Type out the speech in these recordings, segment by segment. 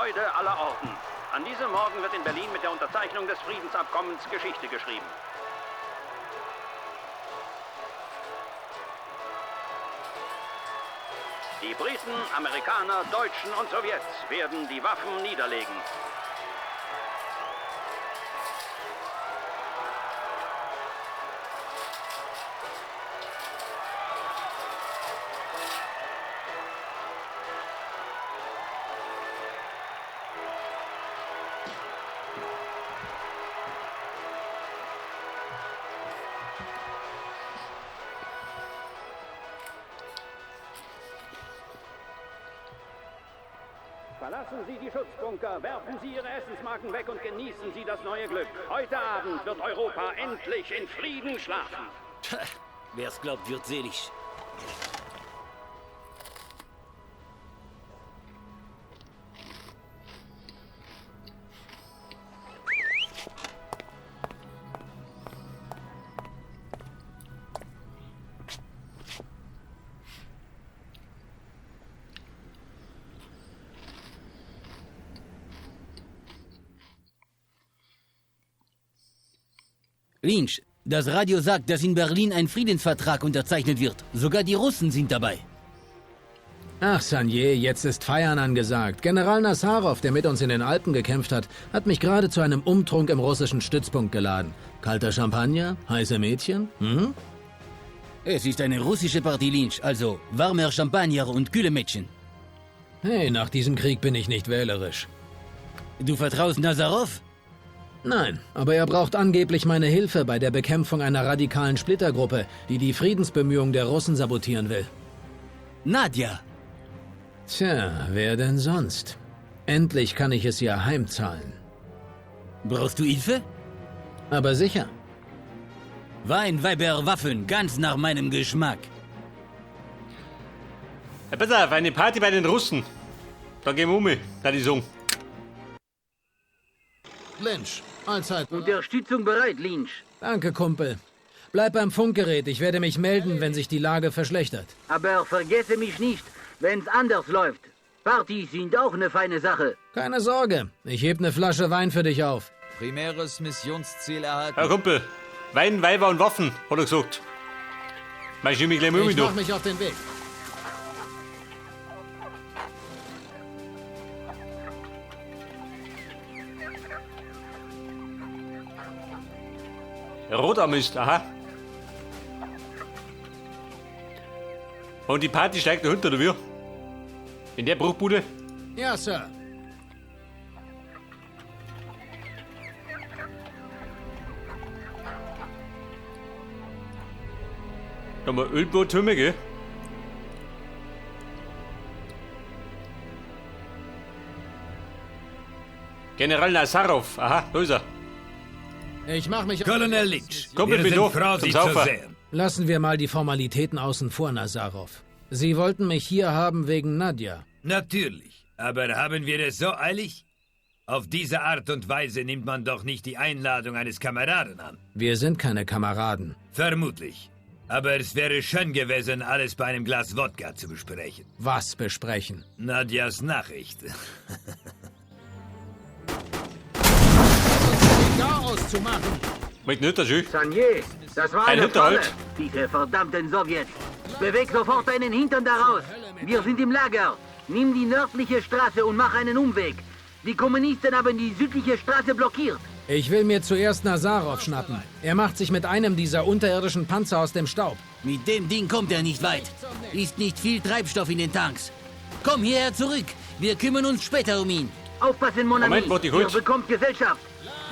Freude aller Orten. An diesem Morgen wird in Berlin mit der Unterzeichnung des Friedensabkommens Geschichte geschrieben. Die Briten, Amerikaner, Deutschen und Sowjets werden die Waffen niederlegen. Verlassen Sie die Schutzbunker, werfen Sie Ihre Essensmarken weg und genießen Sie das neue Glück. Heute Abend wird Europa endlich in Frieden schlafen. Wer's glaubt, wird selig. Lynch, das Radio sagt, dass in Berlin ein Friedensvertrag unterzeichnet wird. Sogar die Russen sind dabei. Ach, Sanier, jetzt ist Feiern angesagt. General Nazarov, der mit uns in den Alpen gekämpft hat, hat mich gerade zu einem Umtrunk im russischen Stützpunkt geladen. Kalter Champagner? Heiße Mädchen? Hm? Es ist eine russische Partie, Lynch, also warmer Champagner und kühle Mädchen. Hey, nach diesem Krieg bin ich nicht wählerisch. Du vertraust Nazarov? Nein, aber er braucht angeblich meine Hilfe bei der Bekämpfung einer radikalen Splittergruppe, die die Friedensbemühungen der Russen sabotieren will. Nadja! Tja, wer denn sonst? Endlich kann ich es ihr heimzahlen. Brauchst du Hilfe? Aber sicher. Wein, Weiber, Waffen, ganz nach meinem Geschmack. Ja, pass auf, eine Party bei den Russen. Da gehen wir um, da die sagen. Lynch, allzeit. Unterstützung bereit, Lynch. Danke, Kumpel. Bleib beim Funkgerät, ich werde mich melden, wenn sich die Lage verschlechtert. Aber vergesse mich nicht, wenn's anders läuft. Partys sind auch eine feine Sache. Keine Sorge, ich heb ne Flasche Wein für dich auf. Primäres Missionsziel erhalten. Herr Kumpel, Wein, Weiber und Waffen, hat er gesagt. Mach ich mich gleich mal um, Ich du. mach mich auf den Weg. Rotarmist, aha. Und die Party steigt noch hinter, oder wie? In der Bruchbude? Ja, Sir. Da haben wir Ölbohrtürme, gell? General Nazarov, aha, da ist er. Ich mach mich... Colonel Lynch, Kumpel, wir bin sind da, froh, zum Sie zu Saufen. sehen. Lassen wir mal die Formalitäten außen vor, Nazarov. Sie wollten mich hier haben wegen Nadja. Natürlich, aber haben wir es so eilig? Auf diese Art und Weise nimmt man doch nicht die Einladung eines Kameraden an. Wir sind keine Kameraden. Vermutlich. Aber es wäre schön gewesen, alles bei einem Glas Wodka zu besprechen. Was besprechen? Nadjas Nachricht. Garaus zu machen. Mit nicht, das ist. Sanier, das war Ein eine Falle. Hinterhalt. Diese verdammten Sowjets. Beweg sofort deinen Hintern daraus. Wir sind im Lager. Nimm die nördliche Straße und mach einen Umweg. Die Kommunisten haben die südliche Straße blockiert. Ich will mir zuerst Nazarov schnappen. Er macht sich mit einem dieser unterirdischen Panzer aus dem Staub. Mit dem Ding kommt er nicht weit. Ist nicht viel Treibstoff in den Tanks. Komm hierher zurück. Wir kümmern uns später um ihn. Aufpassen, mon ami. Moment, Mutti, Ihr gut. bekommt Gesellschaft.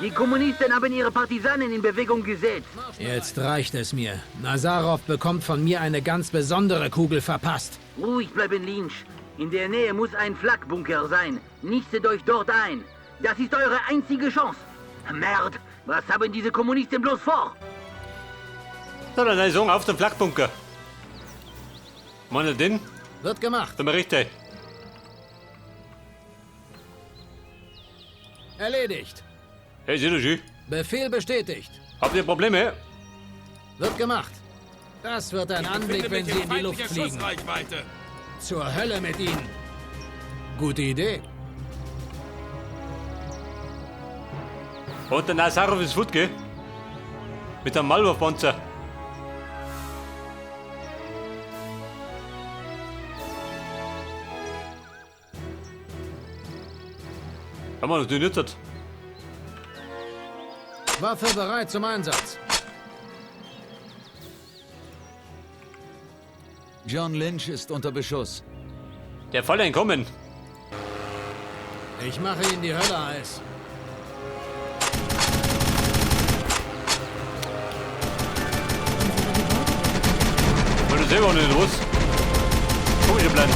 Die Kommunisten haben ihre Partisanen in Bewegung gesetzt. Jetzt reicht es mir. Nazarov bekommt von mir eine ganz besondere Kugel verpasst. Ruhig bleiben, Lynch. In der Nähe muss ein Flakbunker sein. Nistet euch dort ein. Das ist eure einzige Chance. Merd, was haben diese Kommunisten bloß vor? So, dann soll ich sagen, auf den Flakbunker. Mann, den? Wird gemacht. Dann richtig. Erledigt. Hey, seht ihr schön? Befehl bestätigt. Habt ihr Probleme? Wird gemacht. Das wird ein Anblick, wenn sie in die Luft fliegen. Zur Hölle mit ihnen. Gute Idee. Und der Nazarov ist fort, gell? Mit einem Maulwurfpanzer. Haben wir natürlich nicht. Waffe bereit zum Einsatz. John Lynch ist unter Beschuss. Der Fall entkommen. Ich mache Ihnen die Hölle heiß. Weil du selber nicht was. Komischer Plan.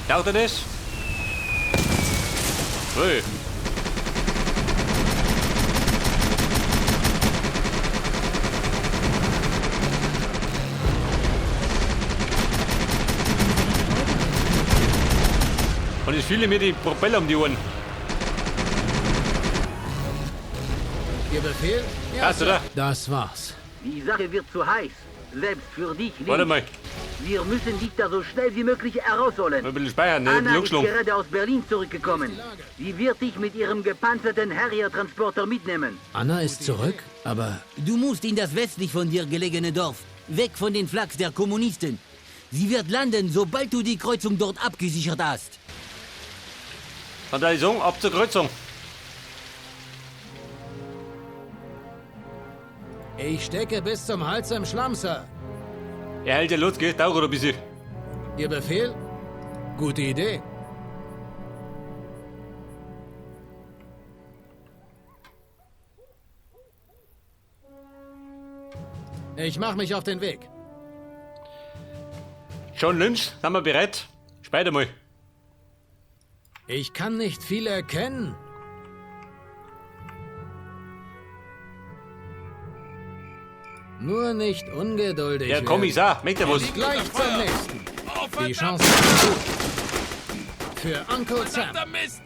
Taucht er das? Hey. Und es fielen mir die Propeller um die Ohren. Ihr Befehl? Ja, Hast du da? Das war's. Die Sache wird zu heiß. Selbst für dich, Lynch. Warte mal. Wir müssen dich da so schnell wie möglich herausholen. Ein bisschen speichern, ne? Anna ist gerade aus Berlin zurückgekommen. Sie wird dich mit ihrem gepanzerten Harrier-Transporter mitnehmen. Anna ist zurück, aber... Du musst in das westlich von dir gelegene Dorf. Weg von den Flaks der Kommunisten. Sie wird landen, sobald du die Kreuzung dort abgesichert hast. Dann da ich sagen, ab zur Kreuzung. Ich stecke bis zum Hals im Schlamm, Sir. Er hält ja los, gell? Dauert ein bisschen. Ihr Befehl? Gute Idee. Ich mache mich auf den Weg. John Lynch, sind wir bereit? Speider mal. Ich kann nicht viel erkennen. Nur nicht ungeduldig. Der Kommissar, möchte was. Gleich zum nächsten. Die Chance ist gut. Für Uncle Sam. Mist!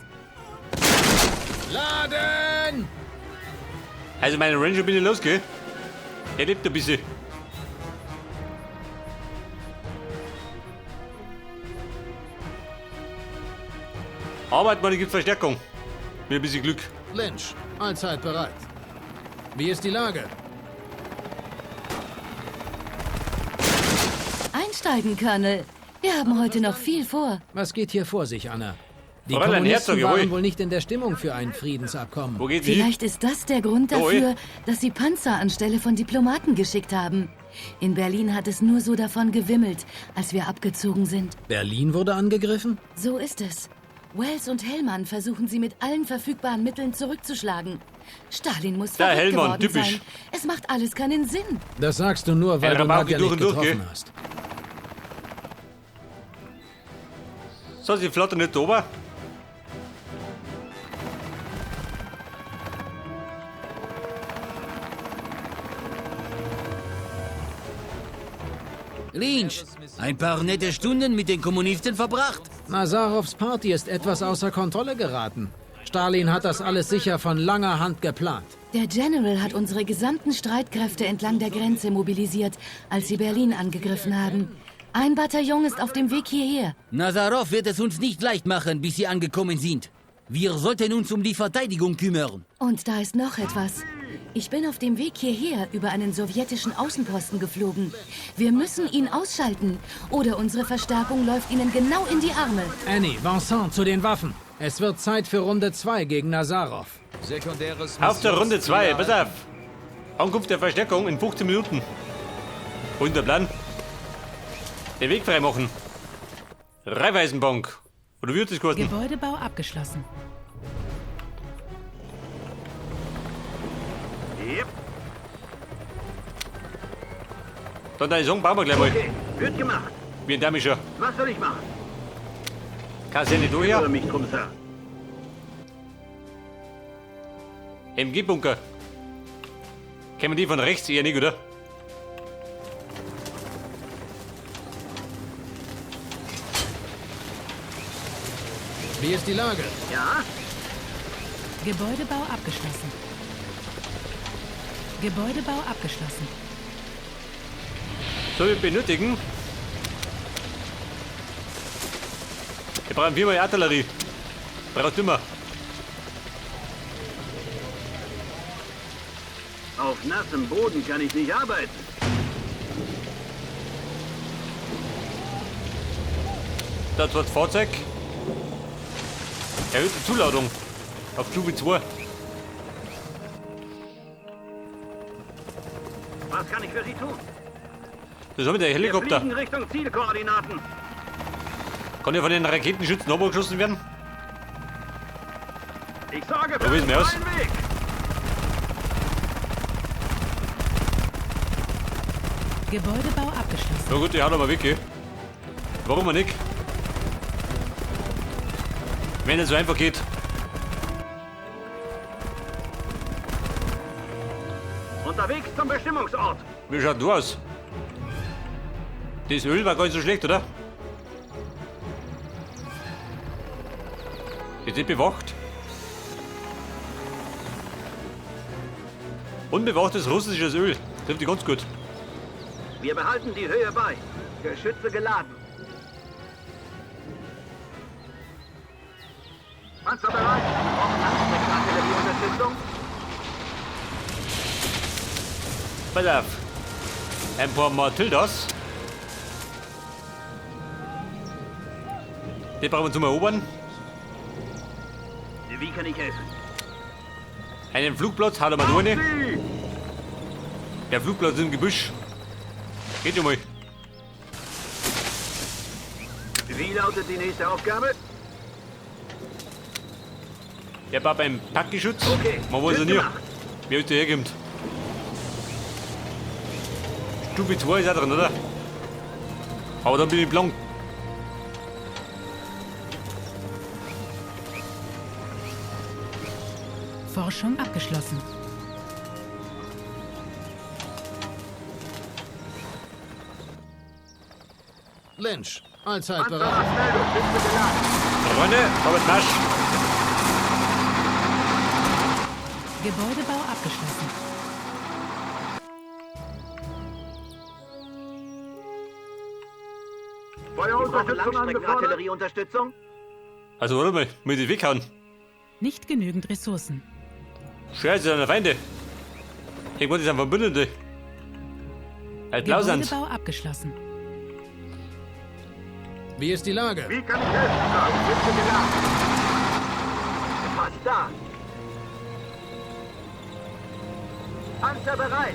Laden! Also meine Ranger bin ich los, gell? Der lebt ein bisschen. Arbeit, man, gibt Verstärkung. Mit ein bisschen Glück. Lynch, allzeit bereit. Wie ist die Lage? Einsteigen, Colonel. Wir haben heute noch viel vor. Was geht hier vor sich, Anna? Die Fräulein Kommunisten Herzog, jawohl. waren wohl nicht in der Stimmung für ein Friedensabkommen. Wo geht's hin? Vielleicht ist das der Grund Oh, dafür, dass sie Panzer anstelle von Diplomaten geschickt haben. In Berlin hat es nur so davon gewimmelt, als wir abgezogen sind. Berlin wurde angegriffen? So ist es. Wells und Hellmann versuchen sie mit allen verfügbaren Mitteln zurückzuschlagen. Stalin muss Da, verrückt Hellmann, geworden typisch. sein. Es macht alles keinen Sinn. Das sagst du nur, weil Herr du Rabauke Nadja durch nicht und durch, getroffen gell? hast. So, sie flattern nicht drüber. Lynch, ein paar nette Stunden mit den Kommunisten verbracht. Nazarovs Party ist etwas außer Kontrolle geraten. Stalin hat das alles sicher von langer Hand geplant. Der General hat unsere gesamten Streitkräfte entlang der Grenze mobilisiert, als sie Berlin angegriffen haben. Ein Bataillon ist auf dem Weg hierher. Nazarov wird es uns nicht leicht machen, bis sie angekommen sind. Wir sollten uns um die Verteidigung kümmern. Und da ist noch etwas. Ich bin auf dem Weg hierher über einen sowjetischen Außenposten geflogen. Wir müssen ihn ausschalten, oder unsere Verstärkung läuft ihnen genau in die Arme. Annie, Vincent, zu den Waffen. Es wird Zeit für Runde 2 gegen Nazarov. Sekundäres Auf der Runde Missionsziel 2, pass auf. Ankunft der Verstärkung in 15 Minuten. Und der Plan? Den Weg freimachen. Raiffeisenbank. Oder wie hat das geheißen? Gebäudebau abgeschlossen. Yep. Dann da ich sagen, bauen wir gleich mal. Okay, wird gemacht. Wie ein Damischer. Was soll ich machen? Kaserne du Kümmere her. mich drum, Sir. MG-Bunker. Kämen die von rechts eher nicht, oder? Wie ist die Lage? Ja? Gebäudebau abgeschlossen. Gebäudebau abgeschlossen. So, wir benötigen. Wir brauchen viermal Artillerie. Braucht immer. Auf nassem Boden kann ich nicht arbeiten. Das wird Fahrzeug. Erhöhte Zuladung. Auf Stufe 2. Was kann ich für Sie tun? Das ist mit der Helikopter. Wir fliegen Richtung Zielkoordinaten. Kann ja von den Raketenschützen abgeschossen werden? Ich sorge für Probier's einen mal aus. freien Weg. Gebäudebau abgeschlossen. Na gut, die haut aber weg, ey. Warum auch nicht? Wenn es so einfach geht. Unterwegs zum Bestimmungsort. Wie schaut du aus? Das Öl war gar nicht so schlecht, oder? Ist nicht bewacht. Unbewachtes russisches Öl. Trifft die ganz gut. Wir behalten die Höhe bei. Geschütze geladen. Panzer bereit. Wir brauchen Langstreckenartillerieunterstützung. Pass auf. Ein paar Matildas. Die brauchen wir zum Erobern. Wie kann ich helfen? Einen Flugplatz hat er mal ohne. Der Flugplatz ist im Gebüsch. Geht schon mal. Wie lautet die nächste Aufgabe? Der war beim Packgeschütz. Okay, Man weiß ja wird nie, gemacht. wer uns da herkommt. Stufe 2 ist auch drin, oder? Aber dann bin ich blank. Forschung abgeschlossen. Lynch, allzeit bereit. Panzerabmeldung, Schütze geladen. Freunde, Robert Nasch. Gebäudebau abgeschlossen. Feuerunterstützung Langstreckenartillerieunterstützung. Also, warte mal, muss ich weghauen. Nicht genügend Ressourcen. Scheiße, das sind Feinde. Ich wollte, das sind Verbündete. Halt blau sind. Gebäudebau abgeschlossen. Wie ist die Lage? Wie kann ich helfen, Sir? Schütze geladen. Fast da. Panzer bereit.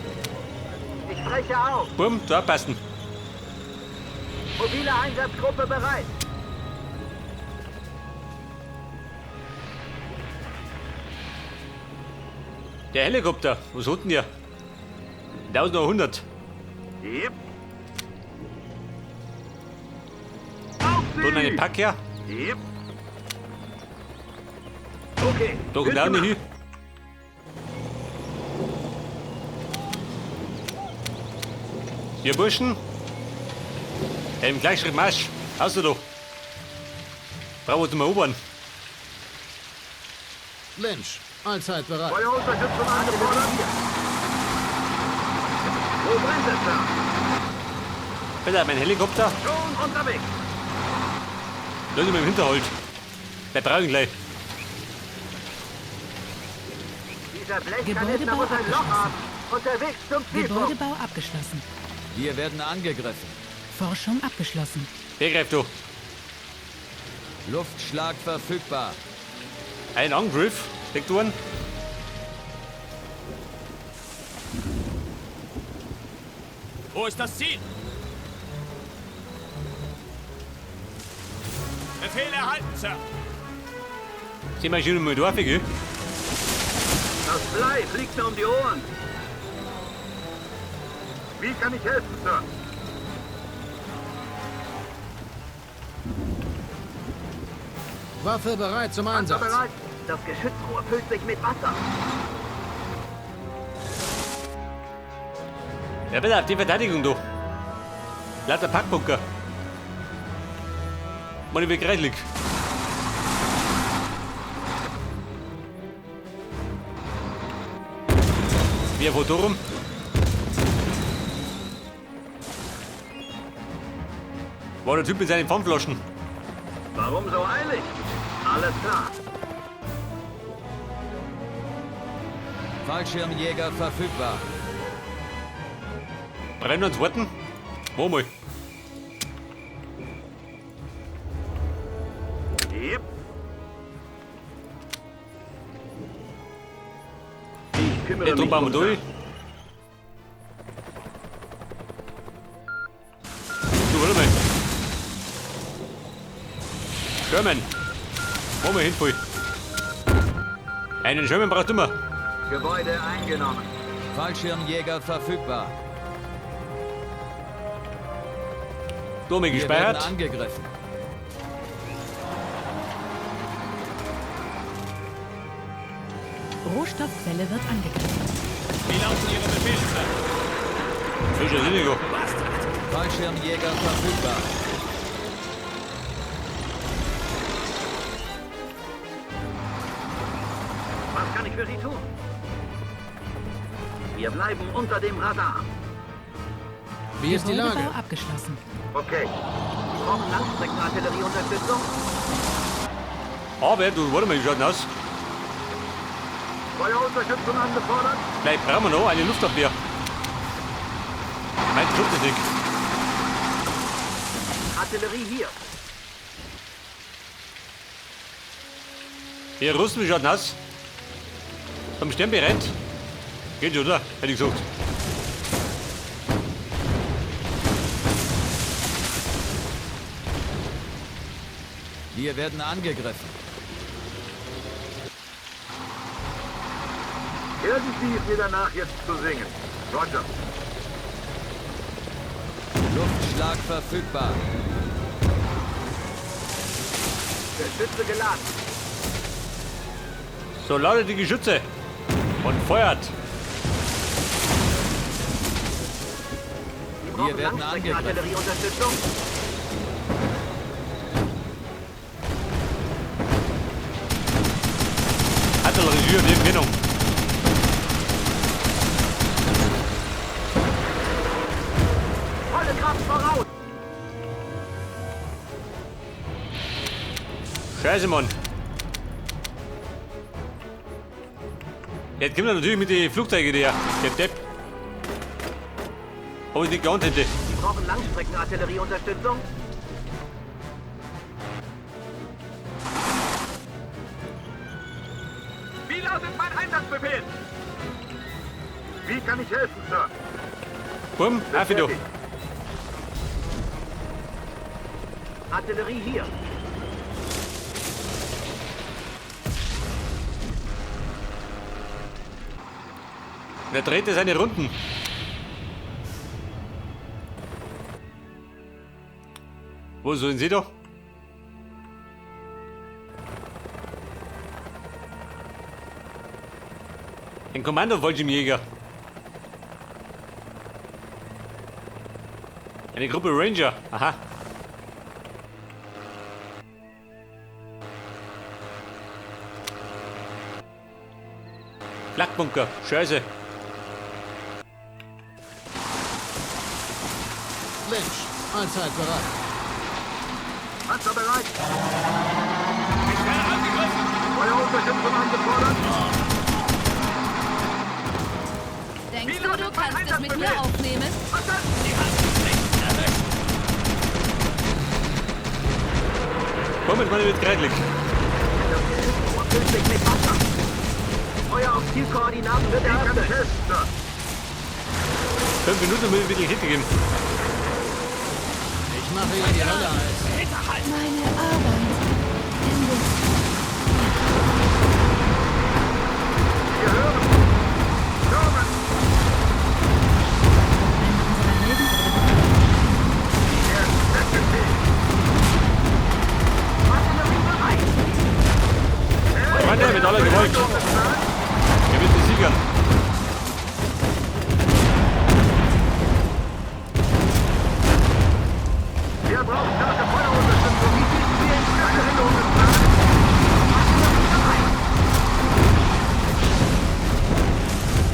Ich breche auf. Bumm, da passen. Mobile Einsatzgruppe bereit. Der Helikopter, was hat denn der? 1100. Yep. Da noch eine Pack her. Yep. Okay. Da kommt auch nicht hin. Ihr Burschen. Im Gleichschritt Marsch. Hast du doch. Brauchen wir zum Erobern. Lynch, allzeit bereit. Feuerunterstützung angefordert. Wo brennt es, Sir? Bitte, mein Helikopter. Schon unterwegs. Lass ihn mal im Hinterhalt. Der brauche ich gleich. Dieser Blechkanister Gebäudebau muss ein Loch abgeschlossen. haben. Unterwegs zum Zielpunkt. Gebäudebau abgeschlossen. Wir werden angegriffen. Forschung abgeschlossen. Wer greift da? Luftschlag verfügbar. Ein Angriff. Deckt du an. Wo ist das Ziel? Befehl erhalten, Sir. Sehen wir schon mal Dorf, gell? Das Blei fliegt mir um die Ohren. Wie kann ich helfen, Sir? Waffe bereit zum Einsatz. Bereit. Das Geschützrohr füllt sich mit Wasser. Ja, bitte, auf die Verteidigung, du. Lauter Packbunker. Mann, ich bin kreislig. Wer wo rum? War der Typ mit seinen Pfandflaschen. Warum so eilig? Alles klar. Fallschirmjäger verfügbar. Brennen uns warten? Wo mal? Yep. Ich kümmere Jetzt mich bauen wir drum, durch. Du, warte mal. Sherman. Wo mal hin, Pfui. Einen Sherman brauchst du immer. Gebäude eingenommen. Fallschirmjäger verfügbar. Dome Wir werden gesperrt. angegriffen. Rohstoffquelle wird angegriffen. Wie lauten Ihre Befehle, Sir? Sicher sinniger. Fallschirmjäger verfügbar. Was kann ich für Sie tun? Wir bleiben unter dem Radar. Wie ist die Lage? Gebäudebau abgeschlossen. Okay. Sie brauchen Langstreckenartillerieunterstützung? Aber du, warte mal, wie schaut denn aus? Feuerunterstützung angefordert? Vielleicht brauchen wir noch eine Luftabwehr. Mein trifft das nicht. Artillerie hier. Ihr Russen, wie schaut denn aus? Zum Stern bereit? Geht schon, oder? Hätte ich gesagt. Wir werden angegriffen. Irgendwie ist mir danach jetzt zu singen. Roger. Luftschlag verfügbar. Geschütze geladen. So ladet die Geschütze und feuert. Sie brauchen Wir werden angegriffen. Langstreckenartillerieunterstützung? Artillerie, wir Gewinnung. Volle Kraft voraus! Scheiße, Mann. Jetzt kommt er natürlich mit den Flugzeugen, der. Der Depp. Ob ich nicht geahnt hätte. Sie brauchen Langstreckenartillerieunterstützung? Wie lautet mein Einsatzbefehl? Wie kann ich helfen, Sir? Bumm, auf du. Artillerie hier. Der dreht seine Runden. Wo sollen Sie doch? Ein Kommando Fallschirmjäger. Eine Gruppe Ranger. Aha. Flakbunker. Scheiße. Lynch, allzeit bereit. Panzer bereit. Ich werde angegriffen! Feuerunterstützung angefordert. Denkst du, du kannst es mit mir aufnehmen? Sie haben mich rechts erwischt! Komm, jetzt mal wird kreidlich. Das Geschützrohr füllt sich mit Wasser. Feuer auf Zielkoordinaten wird Wie kann ich eröffnet. helfen, Sir? 5 Minuten muss ich wirklich hingeben. Ich mache hier die Hölle heiß. Meine Arbeit endet. Wir hören. Sherman. Einer unserer Helden wurde getötet. Der Befehl. Artillerie bereit. Freunde, mit aller Gewalt. Wir müssen siegern. Wir brauchen starke Feuerunterstützung. Wie schießen wir in Erinnerung ist bereit.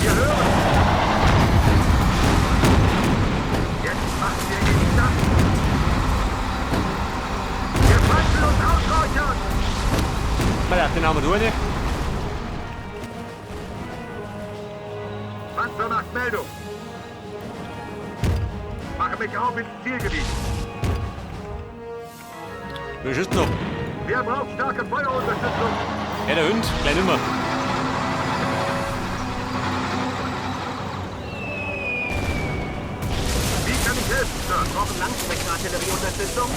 Wir hören. Jetzt machen wir ihn satt. Wir falschen uns ausräuchern. Mal, den haben wir durch. Macht Meldung. Mache mich auf ins Zielgebiet. Wer schießt noch? Wer braucht starke Feuerunterstützung? Ja, der Hund, gleich nimmer. Wie kann ich helfen, Sir? Brauchen Langstreckenartillerieunterstützung?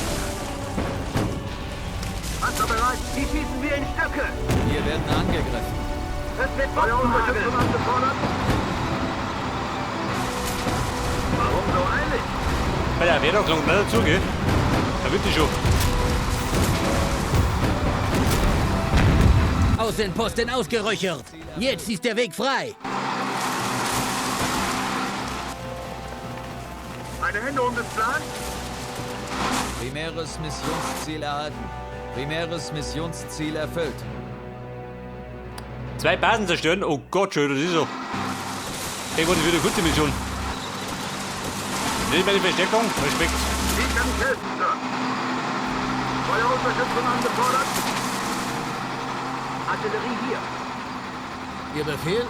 Panzer bereit. Die schießen wir in Stücke. Wir werden angegriffen. Es wird Bombenhagel. Feuerunterstützung angefordert. Warum so eilig? Bei der Wehrung langt nicht dazu, gell? Da wird die schon. Außenposten ausgeräuchert. Jetzt ist der Weg frei. Eine Änderung des Plans? Primäres Missionsziel erhalten. Primäres Missionsziel erfüllt. 2 Basen zerstören? Oh Gott, schön, das ist so. Hey, war das wieder eine gute Mission. Nicht meine Verstärkung? Respekt. Wie kann ich helfen, Sir? Feuerunterstützung angefordert. Artillerie hier. Ihr Befehl?